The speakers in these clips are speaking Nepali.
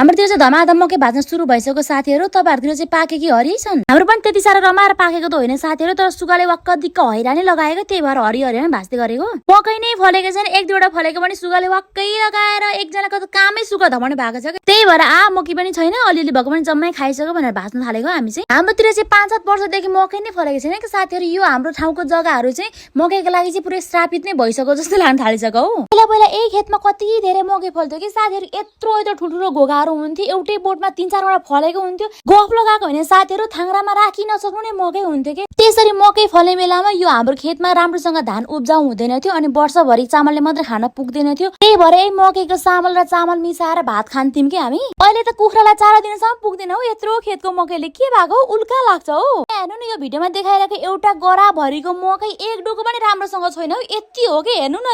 हाम्रोतिर चाहिँ धमाधम मकै भाज्न सुरु भइसक्यो साथीहरू। तपाईँहरूतिर चाहिँ पाके कि हरियै छन्? हाम्रो पनि त्यति साह्रो रमाएर पाकेको त होइन साथीहरू, तर सुगाले वाक्क दिक्क हैरानै लगाएको, त्यही भएर हरिहरि नै भाँच्दै गरेको। मकै नै फलेको छैन, एक दुईवटा फलेको पनि सुगाले वाक्कै लगाएर एकजनाको त कामै सुगा धमाउने भएको छ। त्यही भएर मकै पनि छैन, अलिअलि भएको पनि जम्मै खाइसक्यो भनेर भाँच्न थालेको हामी चाहिँ। हाम्रोतिर चाहिँ 5-7 वर्षदेखि मकै नै फलेको छैन कि साथीहरू। यो हाम्रो ठाउँको जग्गाहरू चाहिँ मकैको लागि चाहिँ पुरै श्रापित नै भइसक्यो जस्तो लाग्न थालिसक्यो हौ। पहिला एक खेतमा कति धेरै मकै फल्थ्यो कि साथीहरू, यत्रो ठुल्ठुलो घोगाहरू हुन्थ्यो, एउटै बोटमा 3-4 वटा फलेको हुन्थ्यो। गफ लगाएको होइन साथीहरू, थाङ्रामा राखि नसक्नु नै मकै हुन्थ्यो कि। त्यसरी मकै फल्ने बेलामा यो हाम्रो खेतमा राम्रोसँग धान उब्जाउ हुँदैन थियो अनि वर्षभरि चामलले मात्रै खान पुग्दैन थियो। त्यही भएर यही मकैको चामल र चामल मिसाएर भात खान्थ्यौं कि हामी। अहिले त कुखुरालाई चारो दिनसम्म पुग्दैन हौ, यत्रो खेतको मकैले के भएको उल्का लाग्छ हौ। हेर्नु न, यो भिडियोमा देखाइरहेको एउटा गरा भरिको मकै एक डोको पनि राम्रोसँग छैन हौ, यति हो कि हेर्नु न।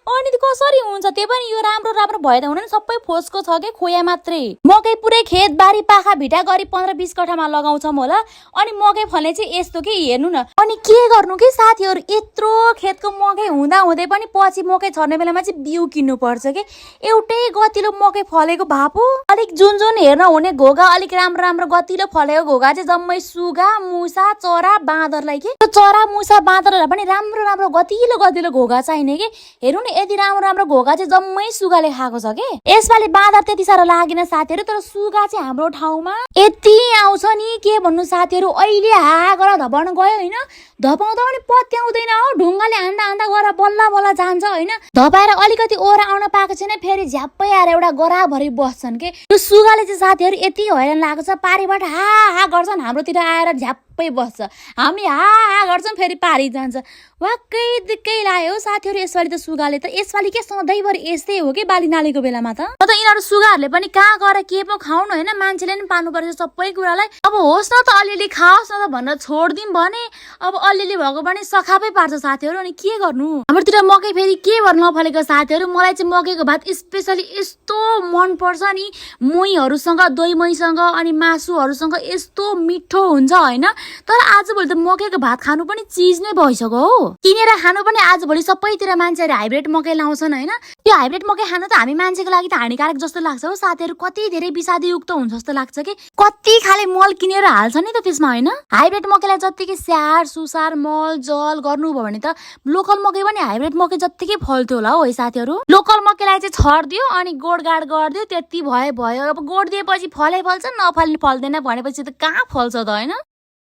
अनि कसरी हुन्छ त्यो पनि? यो राम्रो भए त हुन, सबै फोस्को छ कि खोया मात्रै। मकै पुरै खेत बारी पाखा भिटा गरी 15-20 कठामा लगाउँछौँ होला, अनि मकै फल्ने चाहिँ यस्तो के हेर्नु न। अनि के गर्नु कि साथीहरू, यत्रो खेतको मकै हुँदै पनि पछि मकै छर्ने बेलामा चाहिँ बिउ किन्नु पर्छ कि। एउटै गतिलो मकै फलेको भापो, अलिक जुन हेर्न हुने घोगा, अलिक राम्रो गतिलो फलेको घोगा चाहिँ जम्मै सुगा, मुसा, चरा, बाँदरलाई के। त्यो चरा, मुसा, बाँदरलाई पनि राम्रो गतिलो घोगा चाहिने कि। हेर्नु न, यति राम्रो घोगा चाहिँ जम्मै सुगाले खाएको छ कि। यसपालि बाँदर त्यति साह्रो लागेन साथीहरू, तर सुगा चाहिँ हाम्रो ठाउँमा यति आउँछ नि के भन्नु साथीहरू। अहिले गरेर धपाउन गयो होइन, धपाउँदा पनि पत्याउँदैन हौ, ढुङ्गाले हान्दा गएर बल्ल जान्छ होइन। धपाएर अलिकति ओरा आउन पाएको छैन, फेरि झ्याप्पै आएर एउटा गराभरि बस्छन् के। यो सुगाले चाहिँ साथीहरू यति हैरान लागेको छ, पारिबाट हा गर्छन्, हाम्रोतिर आएर झ्याप्पै बस्छ। हामी हा गर्छौँ, फेरि पारि जान्छ। वाक्कै दिक्कै लाग्यो साथीहरू यसपालि त सुगाले त। यसपालि के सधैँभरि यस्तै हो कि बाली नालीको बेलामा त यिनीहरू सुगाहरूले पनि कहाँ गएर के पो खाउनु होइन, मान्छेले नि पाल्नु पर्छ सबै कुरालाई। अब होस् न त, अलिअलि खाओस् न त भनेर छोडिदिउँ भने अब अलिअलि भएको पनि सखापै पार्छ साथीहरू। अनि के गर्नु, हाम्रोतिर मकै फेरि के भएर नफलेको साथीहरू। मलाई चाहिँ मकैको भात स्पेसली यस्तो मनपर्छ नि, मोहीहरूसँग, दही महीसँग अनि मासुहरूसँग यस्तो मिठो हुन्छ होइन। तर आजभोलि त मकैको भात खानु पनि चिज नै भइसक्यो हौ। किनेर खानु पनि आजभोलि सबैतिर मान्छेहरू हाइब्रिड मकै लाउँछन् होइन। यो हाइब्रिड मकै खानु त हामी मान्छेको लागि त हानिकारक जस्तो लाग्छ हौ साथीहरू। कति धेरै विषादयुक्त हुन्छ जस्तो लाग्छ कि, कति खाले मल किनेर हाल्छ नि त त्यसमा होइन। हाइब्रिड मकैलाई जत्तिकै स्याहार सुसार मल जल गर्नुभयो भने त लोकल मकै पनि हाइब्रिड मकै जत्तिकै फल्थ्यो होला हौ है साथीहरू। लोकल मकैलाई चाहिँ छरिदियो अनि गोडगाड गरिदियो, त्यति भयो। अब गोड दिएपछि फल्छ, नफल्ने फल्दैन भनेपछि त कहाँ फल्छ त होइन।